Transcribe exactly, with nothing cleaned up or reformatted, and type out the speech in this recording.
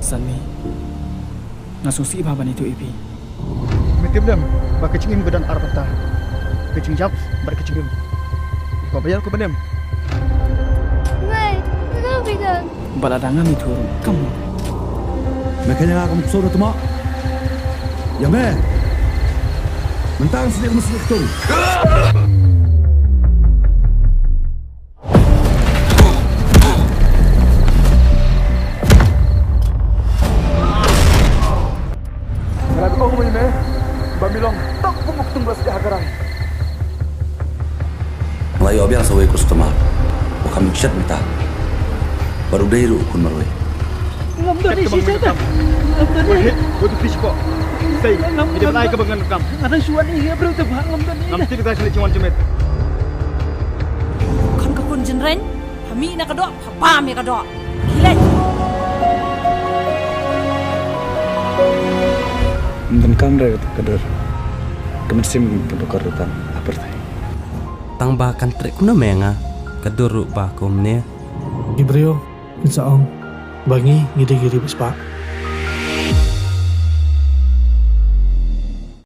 San mi. Nga sngewsih bha ban ïathuh ïa phi. Me tip lem ba ka jingim ka don ar bynta. Ka jingjop bad ka jingim. Ko ba ïa ko ba nem. Ngai, ngai bidan. Ba la dang ngam ïathuh ruh kam. Me kane nga kam sura tuma. Ïa me. Mentang sini mesti tung. Nga la ong ïa me ba mi long tok pumuk tung bas ïa hakarai. Nga la ïoh biang sa wei customer. Ba kam shet mynta. Baroh dei ruh khun marwei. Ngam don isi shet. Ngam don isi. Ko tu fish ko. Sei. Ngam don isi. Ka ba ngan kam. Ngam don isi. Ngam don isi. Ngam don isi. Khun ka khun jinreng. Ha mih na ka doh, ha bam ïa ka doh. Khie leit. Ym donkam re ka dur. Ka mynsiem ka bakor rutan ha pyrthei. Tang ba kan treh kumno me nga ka dur ruh ba kumne. Ki briew kin sa ong ba ngi ngi dei ki ri ba spah.